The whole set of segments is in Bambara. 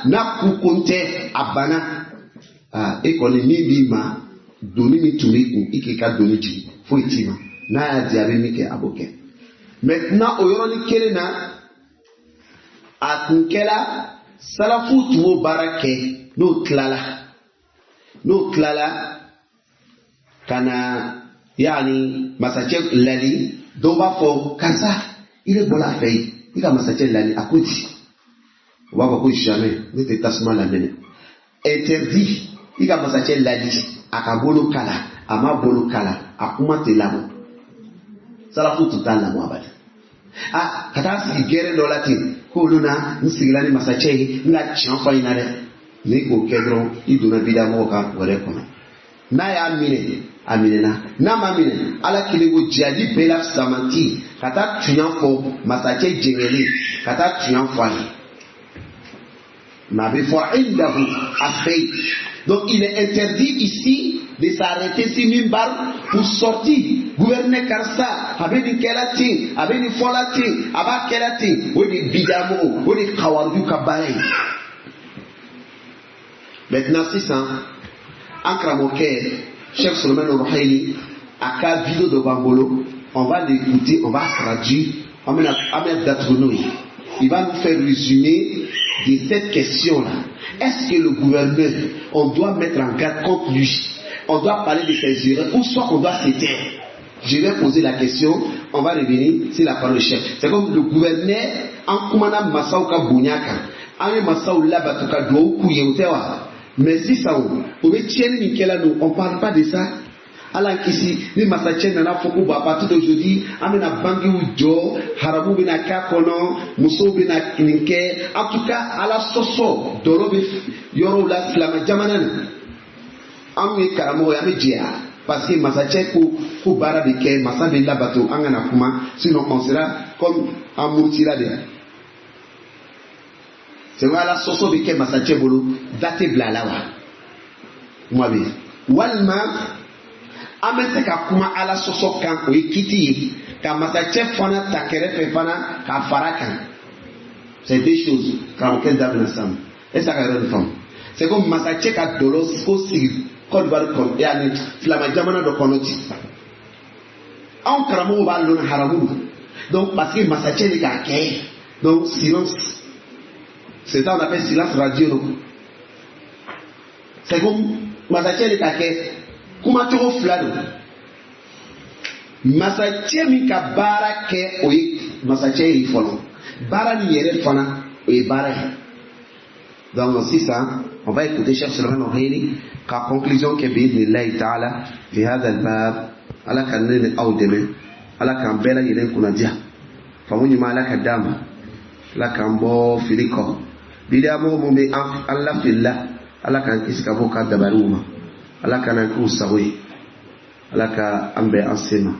N'a ko n tɛ, a banna. Aa, e kɔni, min b'i ma, doni min tun b'i kun, i k'i ka doni jigin, foyi t'i ma. N'a y'a di, a bɛ min kɛ, a b'o kɛ. Maintenant, o yɔrɔnin kelen na, a tun kɛla salafu tun b'o baara kɛ. N'o tilala ka na, yaani masacɛ lali, dɔw b'a fɔ: "Karisa, i de bɔra a fɛ yen, i ka masacɛ lali." A ko di, u b'a fɔ ko: "Jamais, ne tɛ tasuma lamɛnɛ." Interdit i ka masacɛ lali, a ka bolo kala, a ma bolo kala, a kuma tɛ lamɔ. Salafu tun t'a lamɔ abada. A ka taa sigi gɛrɛ dɔ la ten k'olu na n sigila ni masacɛ ye, n ka tiɲɛ fɔ a ɲɛna dɛ. N'i k'o kɛ dɔrɔn, i donna bidamɔgɔ ka wɛrɛ kɔnɔ. N'a y'a minɛ, a minɛna. N'a ma minɛ, Ala kelen ko jihadi bɛɛ la samanti ka taa tuɲa fɔ masacɛ jɛngɛlen, ka taa tuɲa fɔ a ye. Mais a bɛ fɔ indahu, a fɛ yen. Donc il est interdit ici de s'arrêter sur minbar pour sortir: gouverneur karisa, a bɛ nin kɛla ten, a bɛ nin fɔla ten, a b'a kɛla ten. O de ye bidamɔgɔw, o de ye kawaruju ka baara ye. Maintenant, sisan, an karamɔgɔkɛ Cheikh Souleymane Ruhaili, a ka vidéo dɔ b'an bolo, on va l'écouter, on va traduire, an bɛna datugu n'o ye. Il va nous faire résumer de cette question-là. Est-ce que le gouverneur, on doit mettre en garde contre lui, on doit parler de ses erreurs, ou soit on doit se taire? Je vais poser la question, on va revenir sur la parole du chef. C'est comme le gouverneur, an kumana masaw ka bonya kan, an ye masaw labato ka duwawu k'u ye, o tɛ wa? Mais sisan o bɛ tiɲɛni min kɛla don, on parle pas de ça. Ala kisi ni masacɛ nana fɔ ko bon, à partir d'aujourd'hui, an bɛna bankiw jɔ, haramu bɛna k'a kɔnɔ, musow bɛna nin kɛ. En tout cas, Ala sɔsɔ dɔlɔ bɛ yɔrɔw la silamɛ jamana na. Anw ye karamɔgɔ ye, an bɛ jɛya, parce que masacɛ ko ko baara bɛ kɛ, masa bɛ labato, an kana kuma, sinon on sera comme an murutila de. C'est vrai, Ala sɔsɔ bɛ kɛ masacɛ bolo, da tɛ bila a la wa? Kuma bɛ yen. Walima an bɛ se ka kuma Ala sɔsɔ kan, o ye kiti ye, ka masacɛ fana ta kɛrɛfɛ fana k'a fara kan. C'est deux choses. Karamɔgɔkɛ da bɛna sisan, est ce que a ka yɔrɔ nin faamu? C'est comme masacɛ ka dɔlɔ ko sigi Côte d'Ivoire kɔnɔ, yanni silamɛ jamana dɔ kɔnɔ ten, anw karamɔgɔw b'a lɔn haramu don. Donc parce que masacɛ de k'a kɛ, donc silence. C'est ça on appelle silence radio. Non, c'est comme masacɛ de k'a kɛ, kumacogo fila don. Masacɛ min ka baara kɛ, o ye masacɛ ye fɔlɔ, baara nin yɛrɛ fana, o ye baara ye. Donc sisan, on va écouter Cheikh Souleymane Ruhaili ka conclusion kɛ bi'idhnillahi ta'ala fi hadha al-bab. Ala ka ne ni aw dɛmɛ, Ala k'an bɛɛ lajɛlen kunnadiya, faamu ɲuman Ala ka d'a ma, Ala k'an bɔ fili kɔ. Bidiya mɔgɔ mun bɛ an lafilila, Ala k'an kisi ka bɔ ka dabaliw ma, Ala kana k'u sago ye, Ala ka an bɛn an sen ma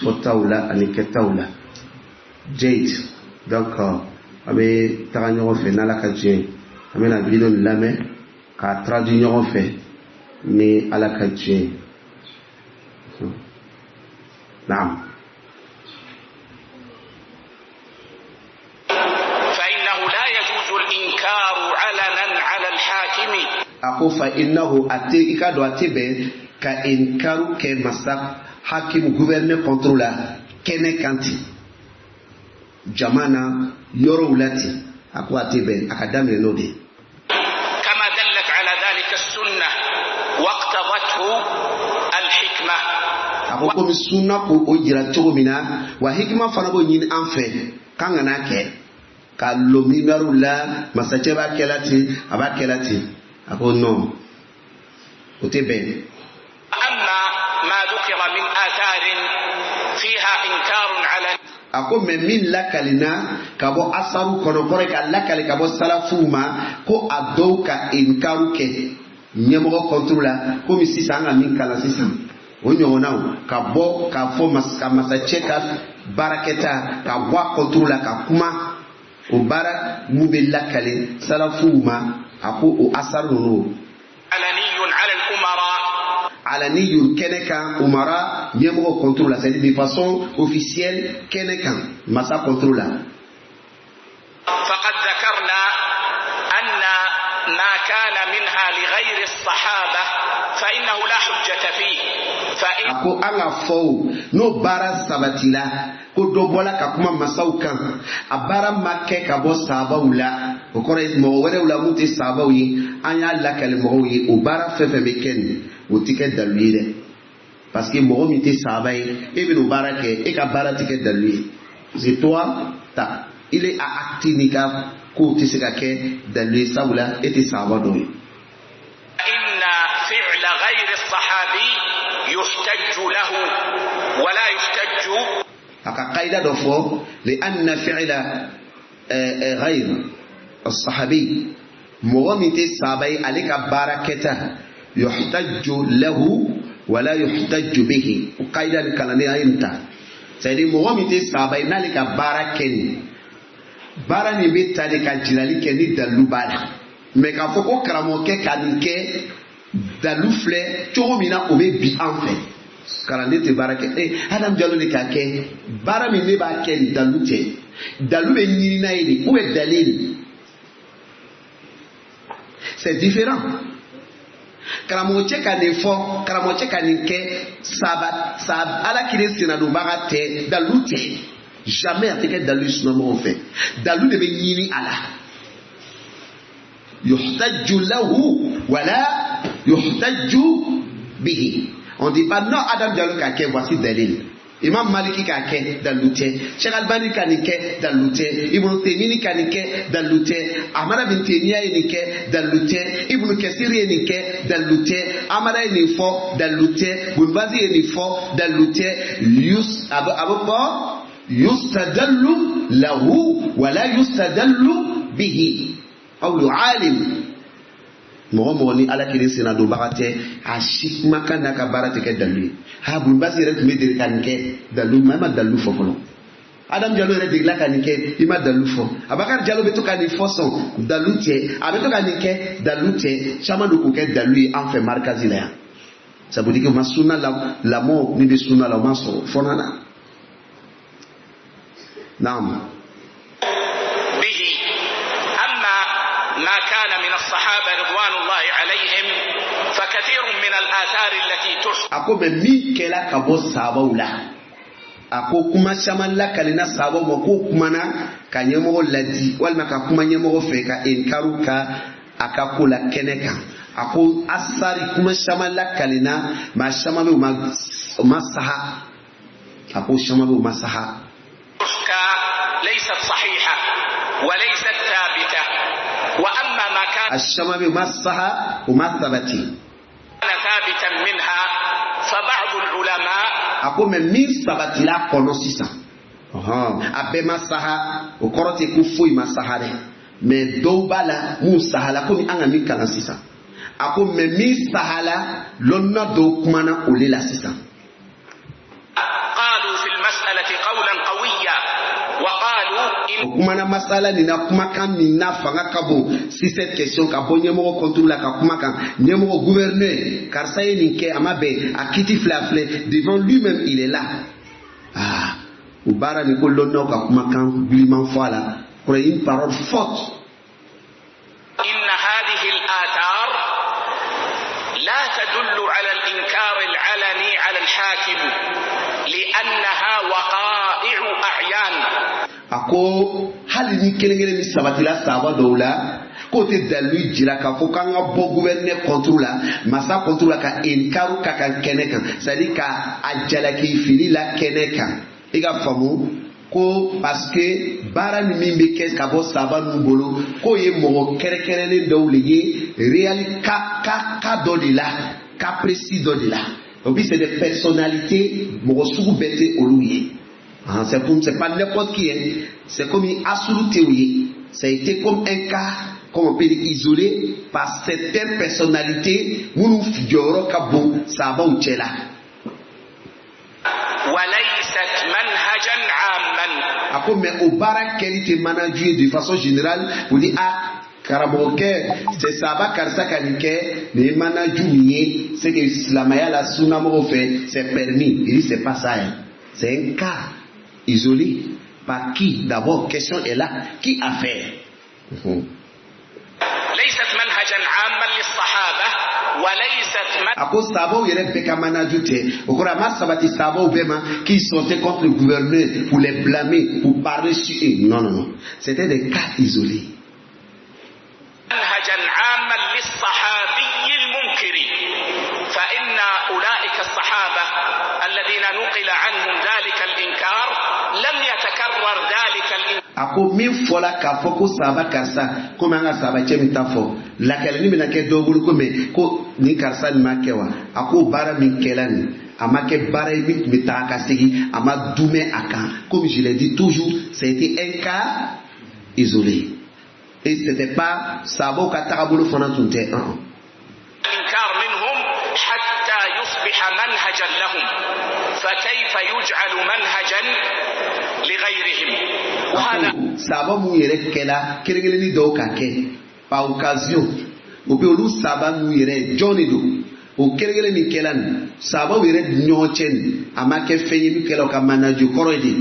fɔtaw la ani kɛtaw la. Jade, donc an bɛ taga ɲɔgɔn fɛ n'Ala ka diɲɛ ye. An bɛna vidéo nin lamɛn k'a traduit ɲɔgɔn fɛ ni Ala ka diɲɛ ye. Naam. فإنه لا يجوز الإنكار علنا على الحاكم. A ko fa innahu, a tɛ, i ka dɔn, a tɛ bɛn ka inkaru kɛ masa hakimu, gouverneur contre la kɛnɛ kan ten, jama na yɔrɔw la ten. A ko a tɛ bɛn, a ka daminɛ n'o de ye. كما دلت على ذلك السنة واقتضته الحكمة. A ko komi sunna ko o jira cogo min na wa, hikima fana b'o ɲini an fɛ k'an kana kɛ ka lɔ minbariw la, masacɛ b'a kɛla ten, a b'a kɛla ten. A ko non, o tɛ bɛn. أما ما ذكر من آثار فيها إنكار على A ko mɛ min lakalina ka bɔ asaru kɔnɔ, kɔrɔ ka lakali ka bɔ salafuw ma ko a dɔw ka inkaru kɛ ɲɛmɔgɔ contre la, komi sisan an ka min kalan sisan, o ɲɔgɔnnaw ka bɔ k'a fɔ ka masacɛ ka baarakɛta ka bɔ a contre la ka kuma, o baara mun bɛ lakale salafuw ma, a ko o asaru ninnu. علني على الأمراء. Alaniyun, kɛnɛ kan, umara, ɲɛmɔgɔ contre la, c'est à dire de façon officielle, kɛnɛ kan, masa contre la. فقد ذكرنا أن ما كان منها لغير الصحابة فإنه لا حجة فيه. فإن A ko an ka fɔ o n'o baara sabatila ko dɔ bɔla ka kuma masaw kan, a baara ma kɛ ka bɔ sabaw la, o kɔrɔ ye mɔgɔ wɛrɛw la mun tɛ sabaw ye, an y'a lakale mɔgɔw ye, o baara fɛn fɛn bɛ kɛ nin, o tɛ kɛ dalu ye dɛ, parce que mɔgɔ min tɛ sahaba ye, e bɛ n'o baara kɛ, e ka baara tɛ kɛ dalu ye, parce que toi ta ile a acte n'i ka kow tɛ se ka kɛ dalu ye, sabula e tɛ sahaba dɔ ye. إن فعل غير الصحابي يحتج له ولا يحتج A ka kayida dɔ fɔ: لأن فعل غير الصحابي, mɔgɔ min tɛ sahaba ye, ale ka baara kɛta, يحتج له ولا يحتج به. O kayida nin, kalanden, a ye nin ta, c'est à dire mɔgɔ min tɛ sahaba ye, n'ale ka baara kɛ nin baara nin bɛ ta de ka jirali kɛ ni dalilu b'a la, mɛ k'a fɔ ko karamɔgɔkɛ ka nin kɛ, dalu filɛ cogo min na, o bɛ bi an fɛ, kalanden tɛ baara kɛ. Adam Jalo de k'a kɛ, baara min ne b'a kɛ nin, dalu tɛ, dalu bɛ ɲini n'a ye de, ou bien dalil, c'est différent. Karamɔgɔcɛ ka nin fɔ, karamɔgɔcɛ ka nin kɛ, saba saba ala kelen sennadonbaga tɛ, dalu tɛ, jamais a tɛ kɛ dalu ye sunamɔgɔw fɛ. Dalu de bɛ ɲini a la: يحتج له ولا يحتج به. On dit pas non, Adam Diallo k'a kɛ, voici dalil. Imam Maliki k'a kɛ, dalu tɛ. Cheikh Albani ka nin kɛ, dalu tɛ. Ibn Taymiyyah ka nin kɛ, dalu tɛ. Ahmad bin Taymiyyah ye nin kɛ, dalu tɛ. Ibn Kathir ye nin kɛ, dalu tɛ. Amara ye nin fɔ, dalu tɛ. Ibn Baz ye nin fɔ, dalu tɛ. Yus a bɛ a bɛ fɔ يستدل له ولا يستدل به. قول عالم, mɔgɔ mɔgɔ ni ala kelen senna donbaga tɛ, a si kumakan n'a ka baara tɛ kɛ dalu ye. Ha, Bulunbasi yɛrɛ tun bɛ deli ka nin kɛ, dalu ma, i ma dalu fɔ fɔlɔ. Adam Jalo yɛrɛ delila ka nin kɛ, i ma dalu fɔ. Abakari Jalo bɛ to ka nin fɔ sɔn, dalu tɛ. A bɛ to ka nin kɛ, dalu tɛ. Caman don k'o kɛ dalu ye an fɛ marikazi la yan. Ça veut dire que ma sunna la, lamɔ min bɛ sunna la, o ma sɔrɔ fɔ nana. Naam. به. أما ما كان من الصحابة رضوان الله عليهم فكثير من الآثار التي تحكى A ko mɛ min kɛla ka bɔ sabaw la, a ko kuma caman lakalenna sabaw ma k'o kumana ka ɲɛmɔgɔ ladi walima ka kuma ɲɛmɔgɔ fɛ ka inkaru ka a ka ko la kɛnɛ kan. A ko asari kuma caman lakalenna, maa caman bɛ u ma saha. A ko caman bɛ u ma saha. تحكى ليست صحيحة وليست ثابتة، وأما ما كان A caman bɛ u ma saha, u ma sabati. ثابتا منها فبعض العلماء A ko mɛ min sabatila kɔnɔ sisan, ɔhɔn, a bɛɛ ma saha, o kɔrɔ tɛ ko foyi ma saha dɛ, mɛ dɔw b'a la mun sahala, komi an ka min kalan sisan. A ko mɛ min sahala, lɔnna dɔw kumana o le la sisan. قالوا في المسألة قولا قويا وقالوا إن O kumana masala nin na, kumakan min n'a fanga ka bon si cette question, ka bɔ ɲɛmɔgɔ contre la ka kuma kan ɲɛmɔgɔ gouverneur, karisa ye nin kɛ, a ma bɛn, a kiti filɛ, a filɛ devant lui-même, il est là. Ah, o baara nin ko lɔnnaw ka kumakan giliman fɔ a la, kɔrɔ ye une parole forte. إن هذه الآثار لا تدل على الإنكار العلني على الحاكم لأنها وقائع أعيان. A ko hali ni kelen kelen min sabatila saba dɔw la, k'o tɛ dalilu jira k'a fɔ k'an ka bɔ gouverneur contre la, masa contre la, ka inkaru ka kan kɛnɛ kan, c'est à dire ka a jalaki fili la kɛnɛ kan. I ka faamu ko parce que baara ni min bɛ kɛ ka bɔ saba ninnu bolo, k'o ye mɔgɔ kɛrɛnkɛrɛnnen dɔw le ye, réel cas dɔ de la, cas précis dɔ de la. Et puis c'est des personnalités, mɔgɔ sugu bɛɛ tɛ olu ye. Ah, c'est comme, c'est pas n'importe qui, hein. C'est comme une absoluté. Ça a été comme un cas, comme on peut dire, isolé par certaines personnalités, minnu jɔyɔrɔ ka bon sabaw cɛ la. وليست منهجا عاما. A ko mais o baara kɛli tɛ manaju ye de façon générale. O di a karamɔgɔkɛ c'est saba karisa ka nin kɛ, nin ye manaju min ye, c'est que silamɛya la, sunnamɔgɔw fɛ, c'est permis. Il dit c'est pas ça, hein. C'est un cas isolé. Par qui d'abord? Question est là, qui a fait? ليست منهجا الصحابة وليست A ko sabaw yɛrɛ bɛɛ ka manaju tɛ. O kɔrɔ, a ma sabati sabaw bɛɛ ma qui sortaient contre le gouverneur pour les blâmer, pour parler sur eux. Non, non, non, c'était des cas isolés. منهجا عاما للصحابي المنكر، فإن أولئك الصحابة الذين نقل عنهم ذلك الإنكار لم يتكرر ذلك الإنكار A ko min fɔla k'a fɔ ko saba karisa, komi an ka saba cɛ min ta fɔ lakalili bɛna kɛ dɔw bolo, komi ko nin karisa nin ma kɛ wa. A ko baara min kɛla nin, a ma kɛ baara ye min tun bɛ taa ka segin, a ma dumɛ a kan. Comme je l'ai dit toujours, c'était un cas isolé et c'était pas sabaw ka tagabolo fana tun tɛ an. الإنكار منهم حتى يصبح منهجا لهم، فكيف يجعل منهجا لغيرهم؟ وهذا Saba mun yɛrɛ kɛla kelen kelenni dɔw ka kɛ par occasion, o bɛ olu saba mun yɛrɛ jɔn de don, o kelen kelen min kɛla nin sabaw yɛrɛ ni ɲɔgɔn cɛ nin, a ma kɛ fɛn ye min kɛla o ka manaju. Kɔrɔ ye de,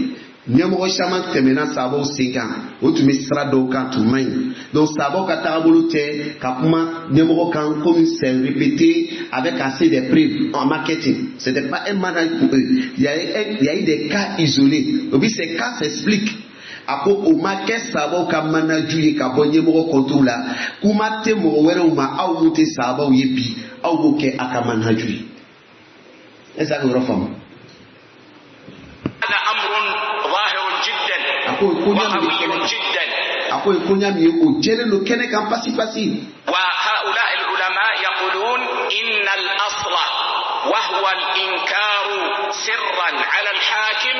ɲɛmɔgɔ caman tɛmɛna sabaw sen kan, o tun bɛ sira dɔw kan tun man ɲi. Donc sabaw ka tagabolo tɛ ka kuma ɲɛmɔgɔ kan comme c'est répété avec assez de preuves. A ma kɛ ten, c'était pas un manhaj pour eux. Il y a eu des cas isolés, et puis ces cas s'expliquent. A ko o ma kɛ sabaw ka manaju ye ka bɔ ɲɛmɔgɔ kɔntow la. Kuma tɛ mɔgɔ wɛrɛw ma, aw mun tɛ sabaw ye bi, aw b'o kɛ a ka manaju ye. Est ce que a yɔrɔ faamu? هذا أمر ظاهر جدا A ko ko ɲa min bɛ وقوي kɛnɛ kan جدا. A ko koɲa min ye, o jɛlen don kɛnɛ kan pasi pasi. وهؤلاء العلماء يقولون إن الأصل وهو الإنكار سرا على الحاكم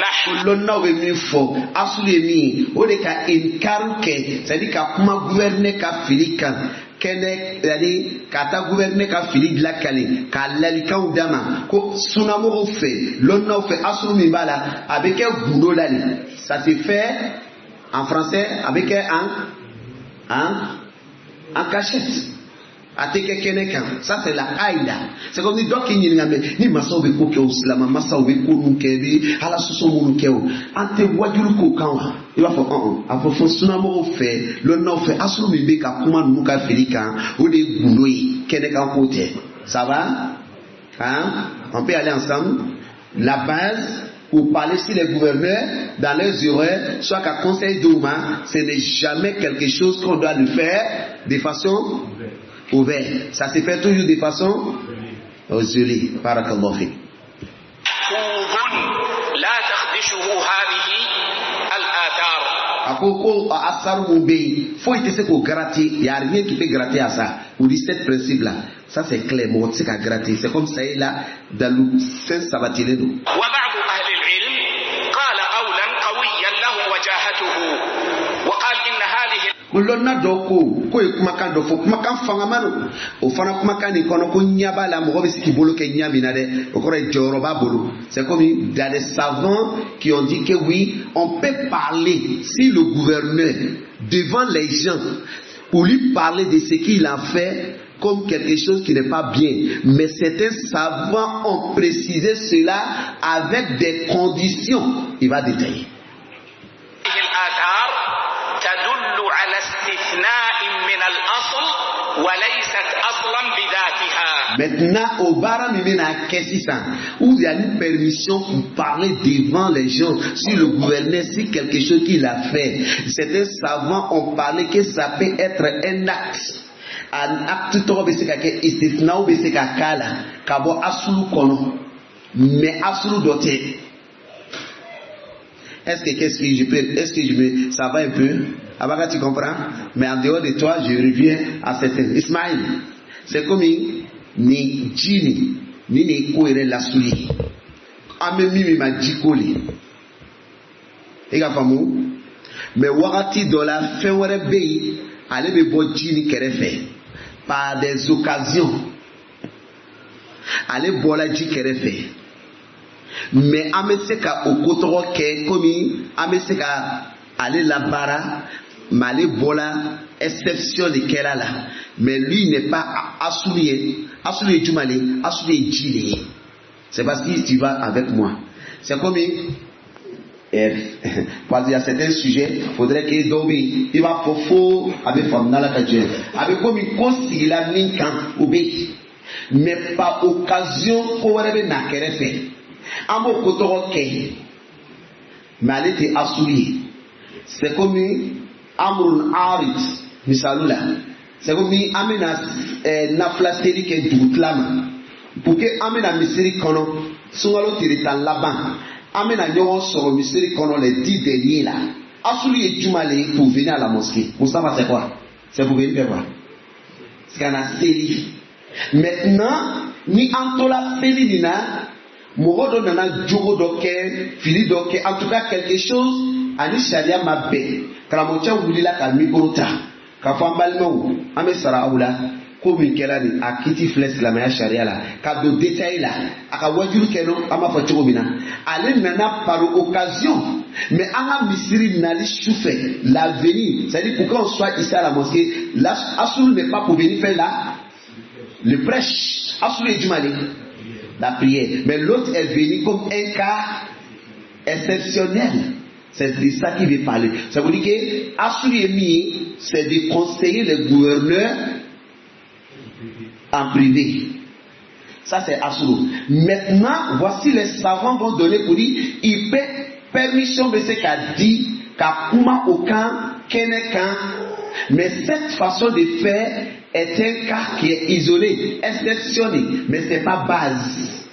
محفوظ. Lɔnnaw bɛ min fɔ, asulu ye min ye, o de ka inkaru kɛ, c'est à dire ka kuma gouverneur ka fili kan kɛnɛ, c'est à dire ka taa gouverneur ka fili lakale, k'a lalikanw d'a ma, ko sunnamɔgɔw fɛ, lɔnnaw fɛ, asulu min b'a la, a bɛ kɛ gundo la de. Ça se fait en français, a bɛ kɛ en cachette, a tɛ kɛ kɛnɛ kan. Ça, c'est la qaïda. C'est comme ni dɔ k'i ɲininka mɛ ni masaw bɛ ko kɛ, o silama masaw bɛ ko minnu kɛ, bi ala sɔsɔ minnu kɛ, o an tɛ wajulu k'o kan wa? I b'a fɔ ɔn, a fɔ fo sunamɔgɔw fɛ, lɔnnaw fɛ, asulu min bɛ ka kuma ninnu ka fili kan, o de ye gundo ye, kɛnɛ kan ko tɛ. Ça va, hein? On peut aller ensemble. La base pour parler sur les gouverneurs dans leurs erreurs, soit qu'à conseil d'o ma, ce n'est jamais quelque chose qu'on doit le faire de façon ouverte. Ça se fait toujours de façon isolée. بارك الله فيك. لا تخدشه هذه الآثار. A ko ko asaru mun bɛ yen, foyi tɛ se k'o gratter. Y a rien qui peut gratter à ça. On dit cette principe là, ça c'est clair, mɔgɔ tɛ se ka gratter. C'est comme ça, il là dalu fɛn sabatilen don. وبعض أهل العلم قال قولا قويا له وجاهته وقال إن هذه Ko lɔnna dɔ ko k'o ye kumakan dɔ fɔ, kumakan fangama don. O fana kumakan nin kɔnɔ, ko ɲɛ b'a la, mɔgɔ bɛ se k'i bolo kɛ ɲɛ min na dɛ, o kɔrɔ ye jɔyɔrɔ b'a bolo. C'est comme il y a des savants qui ont dit que oui, on peut parler si le gouverneur devant les gens pour lui parler de ce qu'il a fait comme quelque chose qui n'est pas bien. Mais certains savants ont précisé cela avec des conditions. Il va détailler. الآثار تدل على استثناء من الأصل وليست أصلا بذاتها. Maintenant, o baara min bɛna kɛ sisan, où il y a une permission pour parler devant les gens sur le gouverneur, si quelque chose qu'il a fait. Certains savants ont parlé que ça peut être un acte. Un acte tɔgɔ bɛ se ka kɛ istithnaw bɛ se ka k'a la ka bɔ asulu kɔnɔ, mais asulu dɔ tɛ. Est-ce que qu'est-ce que je peux, est-ce que je me, ça va un peu? Abaka, tu comprends? Mais en dehors de toi, je reviens à certains. Ismaël, c'est comme ni ji nin ni nin ko yɛrɛ lasuli ye. An bɛ min ma ji ko le. I ka faamu? Mais wagati dɔ la, fɛn wɛrɛ bɛ yen, ale bɛ bɔ ji nin kɛrɛfɛ par des occasions. Ale bɔla ji kɛrɛfɛ. Mais an bɛ se ka o ko tɔgɔ kɛ komi an bɛ se ka ale labaara, mais ale bɔla exception de kɛra la. Mais lui n'est pas asulu ye. Asulu ye jumɛn de? Asulu ye ji de ye. C'est parce que tu vas avec moi. C'est comme Parce qu'il y a certains sujets, il faudrait que dɔw bɛ yen, i b'a fɔ fo a bɛ faamu n'Ala ka jɛ. A bɛ komi ko sigila min kan, o bɛ yen. Mais par occasion, ko wɛrɛ bɛ na kɛrɛfɛ. An b'o ko tɔgɔ kɛ. Mais ale tɛ asulu ye. C'est comme amrun arid, misali la. C'est comme an bɛna nafila seli kɛ dugutila ma. Pour que an bɛna misiri kɔnɔ, sunkalo tile 10 laban. An bɛna ɲɔgɔn sɔrɔ misiri kɔnɔ les 10 derniers là. Asulu ye juma le ye pour venir à la mosquée. Moustapha, c'est quoi? C'est pour venir faire quoi? C'est ka na seli. Maintenant, ni an tola seli nin na, mɔgɔ dɔ nana jogo dɔ kɛ, fili dɔ kɛ, en tout cas quelque chose ani sariya ma bɛn. Karamɔgɔcɛ wulila ka micro ta k'a fɔ an balimaw, an bɛ sara aw la. Ko min kɛra nin, a kiti filɛ silamɛya sariya la, ka don détail la, a ka wajulu kɛ no, an b'a fɔ cogo min na, ale nana par occasion. Mais an ka misiri nali sufɛ, la venue, c'est à dire pour qu'on soit ici à la mosquée, la asulu n'est pas pour venir faire la le prêche. Asulu ye jumɛn de? La prière. Mais l'autre est venu comme un cas exceptionnel. C'est de ça qu'il veut parler. Ça veut dire que asulu ye min ye, c'est de conseiller les gouverneurs en privé. Ça, c'est asulu. Maintenant, voici les savants vont donner pour dire, il peut permission de ce qu'a dit, ka kuma o kan, kɛnɛ kan. Mais cette façon de faire est un cas qui est isolé, exceptionné, mais c'est pas base.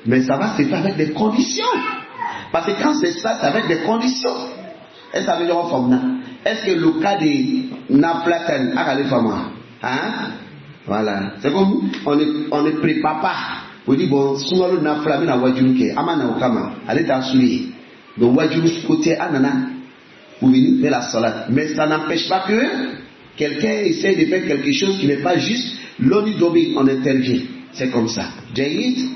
Mais ça va se faire avec des conditions. Parce que quand c'est ça, c'est avec des conditions. Est-ce que ça veut dire Est-ce que le cas de Naflatan a Hein? Voilà. C'est comme on ne prépare pas. On dit bon, sunkalo nafila bɛna wajulu kɛ, an ma na o kama, ale t'a su ye. Donc wajulu côté an nana pour venir faire la salat. Mais ça n'empêche pas que quelqu'un essaie de faire quelque chose qui n'est pas juste, l'ONU domi, on intervient. C'est comme ça. جيد.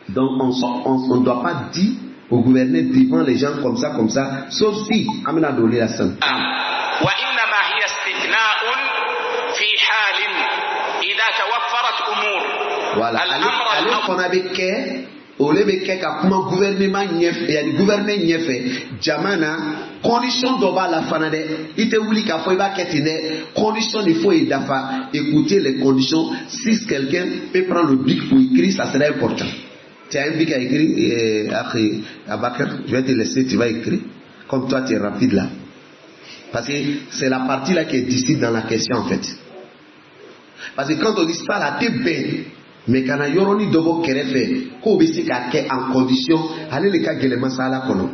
Donc on ne doit pas dire au gouverneur devant les gens comme ça, sauf si an bɛna don la sisan. وإنما هي استثناء في حال إذا توفرت أمور. Voilà. Ale الأمر ale الأول fana bɛ kɛ, ole bɛ kɛ ka kuma gouvernement ɲɛfɛ, yanni gouverneur ɲɛfɛ jama na, condition dɔ b'a la fana dɛ. I tɛ wuli k'a fɔ i b'a kɛ ten dɛ. Condition de faut y dafa. Écoutez les conditions. Si quelqu'un peut prendre le bic pour écrire, ça serait important. Tu as un bic à écrire, après, Abakar, je vais te laisser, tu vas écrire. Comme toi, tu es rapide là. Parce que c'est la partie là qui est difficile dans la question en fait. Parce que quand on dit ça là, t'es bɛn. Mais kana yɔrɔnin dɔ bɔ kɛrɛfɛ k'o bɛ se ka kɛ en condition, ale de ka gɛlɛn masala kɔnɔ.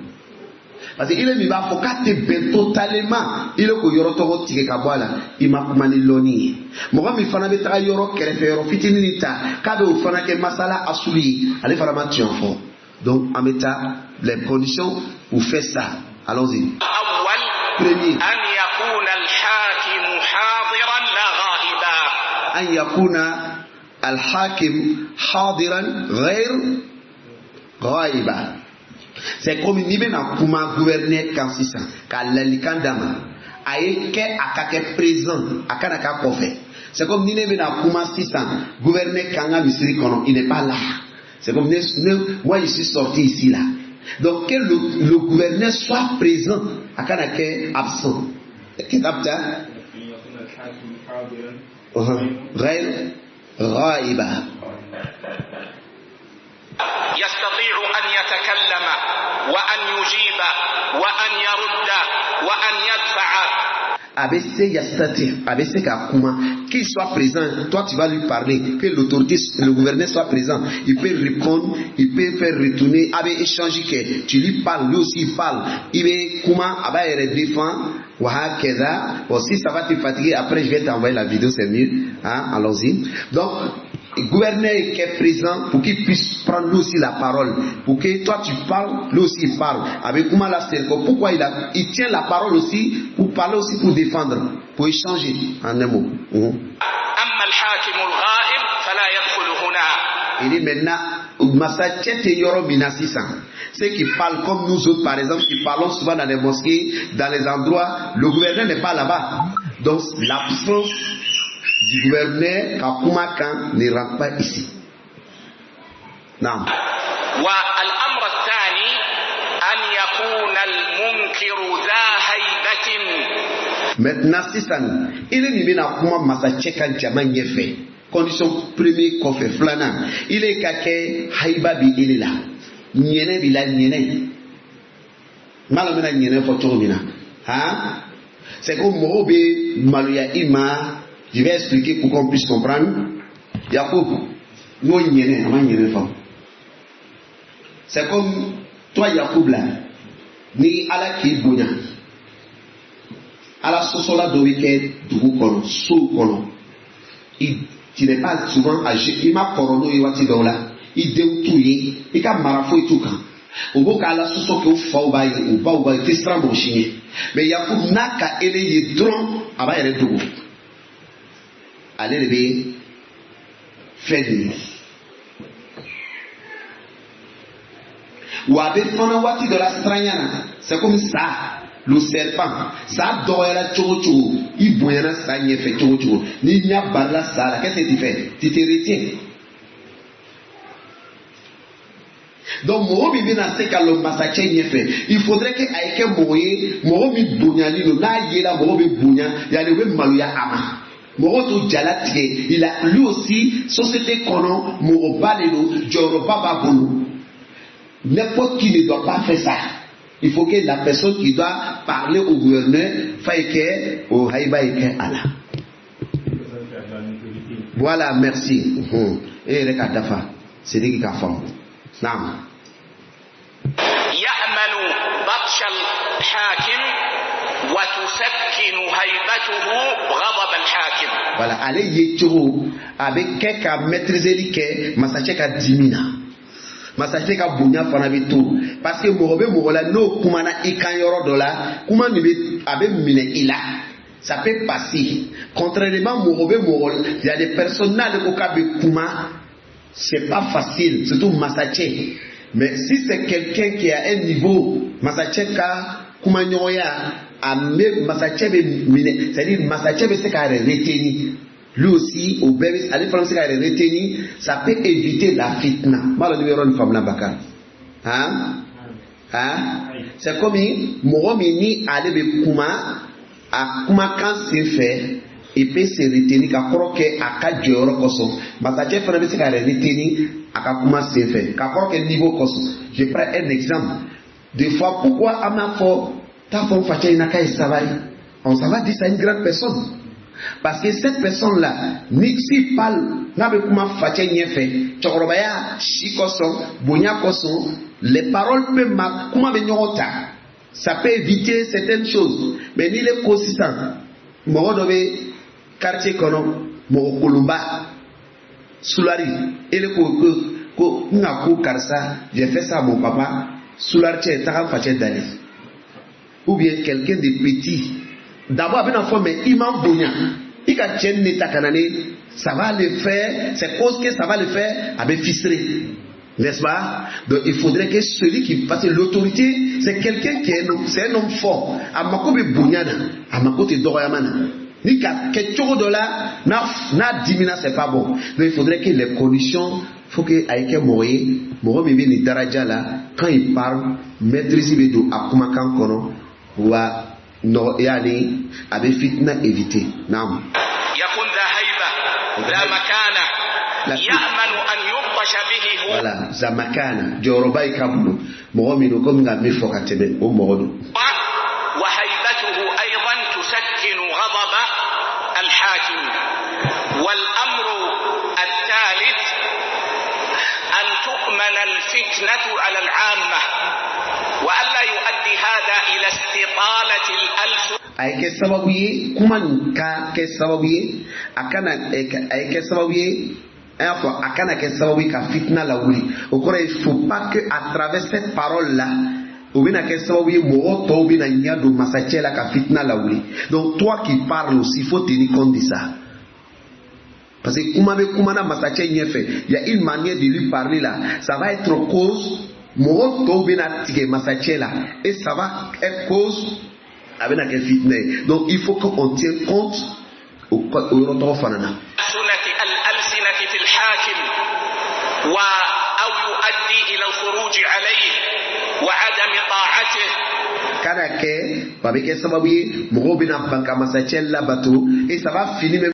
Parce que ile min b'a fɔ k'a tɛ bɛn totalement, ile k'o yɔrɔ tɔgɔ tigɛ ka bɔ a la, i ma kuma ni lɔnni ye. Mɔgɔ min fana bɛ taga yɔrɔ kɛrɛfɛ yɔrɔ fitinin nin ta k'a bɛ o fana kɛ masala asulu ye, ale fana ma tiɲɛ fɔ. Donc an bɛ taa les conditions pour faire ça. Allons-y. الأول Premier. أن يكون الحاكم حاضرا لا غائبا. أن يكون الحاكم حاضرا غير غائبا. C'est comme n'i bɛna kuma gouverneur kan sisan ka lalikan d'a ma, a ye kɛ a ka kɛ présent, a kana k'a kɔfɛ. C'est comme ni ne bɛna kuma sisan gouverneur kan ka misiri kɔnɔ, il n'est pas là. C'est comme ne, moi je suis sorti ici là. Donc que le gouverneur soit présent, a kana kɛ absent. كتبت أن يكون الحاكم حاضرا غير غائبا. يستطيع أن يتكلم وأن يجيب وأن يرد وأن يدفع. A bɛ se يستطيع, a bɛ se ka kuma, qu'il soit présent, toi tu vas lui parler, que l'autorité, le gouverneur soit présent, il peut répondre, il peut faire retourner, a bɛ échanger kɛ, tu lui parles, lui aussi il parle, i bɛ kuma, a b'a yɛrɛ défend, وهكذا. Bon, si ça va te fatiguer, après je vais t'envoyer la vidéo, c'est mieux, hein, allons-y. Donc gouverneur qui est présent pour qu'il puisse prendre lui aussi la parole, pour que toi tu parles, lui aussi il parle. Avec comment là c'est pourquoi il tient la parole aussi pour parler aussi, pour défendre, pour échanger en un mot. أما الحاكم الغائب فلا يدخل هنا. Il dit maintenant, masacɛ tɛ yɔrɔ min na sisan, ceux qui parlent comme nous autres par exemple, qui parlons souvent dans les mosquées, dans les endroits, le gouverneur n'est pas là-bas. Donc l'absence du gouverneur ka kuma kan ne rentre pas ici. نعم. والأمر الثاني أن يكون المنكر ذا هيبة. Maintenant sisan ile min bɛna kuma masacɛ ka jama ɲɛfɛ, condition premier kɔfɛ, filanan, ile ka kɛ hayiba bi ile la, ɲɛnɛ b'i la. Ɲɛnɛ n b'a lɔn n bɛna ɲɛnɛ fɔ cogo min na, han, c'est que mɔgɔw bɛ maloya i ma. Je vais expliquer pour qu'on puisse comprendre. Yacoub, n ko ɲɛnɛ, a ma ɲɛnɛ fɔ. C'est comme toi, Yacoub là, ni Ala k'i bonya, Ala sɔsɔla dɔ bɛ kɛ dugu kɔnɔ, sow kɔnɔ, i tu n'es pas souvent âgé, i ma kɔrɔ n'o ye waati dɔw la, i denw t'u ye, i ka mara foyi t'u kan, u b'o ka Ala sɔsɔ kɛ, u faw b'a ye, u baw b'a ye, u tɛ siran mɔgɔ si ɲɛ. Mais Yacoub, n'a ka ele ye dɔrɔn, a b'a yɛrɛ dogo, ale de bɛ fɛn nin ye. Wa a bɛ fana waati dɔ la siranya na, c'est comme ça le serpent, sa dɔgɔyara cogo cogo, i bonyana sa ɲɛfɛ cogo cogo, n'i ɲɛ barila sa la, qu'est-ce que tu fais? Tu te retiens. Donc mɔgɔ min bɛna se ka lɔ masacɛ ɲɛfɛ, il faudrait que a ye kɛ mɔgɔ ye, mɔgɔ min bonyalen don, n'a yela mɔgɔ bɛ bonya, yanni u bɛ maloya a ma, mɔgɔ t'o jala tigɛ. Il a lui aussi société kɔnɔ, mɔgɔba de don, jɔyɔrɔba b'a bolo. N'importe qui ne doit pas faire ça. Il faut que la personne qui doit parler au gouverneur fasse que au haïba et que Allah. Voilà, merci. Et le kadafa, c'est lui qui a fait. Naam. يأمن بطش الحاكم وتسكن هيبته غضب الحاكم. Voilà, ale ye cogo a bɛ kɛ ka maîtriser kɛ masakɛ ka dimi na. Masakɛ ka bonya fana bɛ to, parce que mɔgɔ bɛ mɔgɔ la, n'o kumana i kan yɔrɔ dɔ la, kuma nin bɛ a bɛ minɛ i la, ça peut passer. Contrairement mɔgɔ bɛ mɔgɔ, il y a des personnes, n'ale ko k'a bɛ kuma, c'est pas facile, surtout masakɛ. Mais si c'est quelqu'un qui a un niveau, masakɛ ka kumaɲɔgɔnya, a bɛ masakɛ bɛ minɛ, c'est à dire masakɛ bɛ se k'a yɛrɛ retenir. Lui aussi, au bɛɛ ale fana bɛ se k'a yɛrɛ retenir, ça peut éviter la fitna. N b'a dɔn ni bɛ yɔrɔ nin faamuya, Bakari. Han han, c'est comme mɔgɔ min ni ale bɛ kuma, a kumakan sen fɛ, il peut se retenir ka kɔrɔ kɛ a ka jɔyɔrɔ kosɔn. Masakɛ fana bɛ se k'a yɛrɛ retenir a ka kuma sen fɛ ka kɔrɔ kɛ niveau kosɔn. Je prends un exemple. Des fois, pourquoi an b'a fɔ t'a fɔ n facɛ ɲɛna k'a ye sabali? On s'en va dire ça à une grande personne. Parce que cette personne-là, s'il parle, n'a bɛ kuma facɛ ɲɛfɛ, cɛkɔrɔbaya si kosɔn, bonya kosɔn, les paroles peuvent ma kuma bɛ ɲɔgɔn ta. Ça peut éviter certaines choses. Mais n'i le ko sisan, mɔgɔ dɔ bɛ quartier kɔnɔ, mɔgɔ kolonba, sulari, ele ko ko n ka ko karisa, j'ai fait ça à mon papa, sulari cɛ taga facɛ dalen. Ou bien quelqu'un de petit. D'abord, a bɛna fɔ, mais i m'an bonya, i ka cɛ nin de ta ka na ne, ça va le faire, c'est cause que ça va le faire, a bɛ fisrer, n'est-ce pas? Donc il faudrait que celui qui, parce que l'autorité, c'est quelqu'un qui est un homme, c'est un homme fort, a mako bɛ bonya na, a mako tɛ dɔgɔyama na, ni ka kɛ cogo dɔ la, n'a dimina, c'est pas bon. Donc il faudrait que les conditions, faut que a ye kɛ mɔgɔ ye, mɔgɔ min bɛ nin daraja la, quand il parle, maîtrise bɛ don a kumakan kɔnɔ, wa يعني أبي فتنة éviter. نعم. يكون ذا هيبة ذا مكانة يأمن أن يبطش به هو. Voilà, ذا مكانة جوروباي كابلو مغو منو كم غامي فوق تبين أو مغو. وهيبته أيضا تسكن غضب الحاكم. والأمر الثالث أن تؤمن الفتنة على العامة وألا يؤدي هذا إلى استطالة الألسن. A ye kɛ sababu ye, kuma nin ka kɛ sababu ye, a kana a ye kɛ sababu ye, an y'a fɔ a kana kɛ sababu ye ka fitina lawuli. O kɔrɔ ye, faut pas que à travers cette parole là, o bɛna kɛ sababu ye mɔgɔ tɔw bɛna ɲɛ don masacɛ la ka fitina lawuli. Donc toi qui parles aussi, il faut tenir compte de ça. Parce que kuma bɛ kuma na masacɛ ɲɛfɛ, il y a une manière de lui parler là, ça va être cause mɔgɔ tɔw bɛna tigɛ masacɛ la, et ça va être cause a bɛna kɛ fitinɛ ye. Donc il faut qu'on tienne compte o yɔrɔ tɔgɔ fana na. الألسنة في الحاكم أو يؤدي إلى الخروج عليه وعدم طاعته. Kana kɛ ba bɛ kɛ sababu ye mɔgɔw bɛna ban ka masacɛ labato et ça va finir même.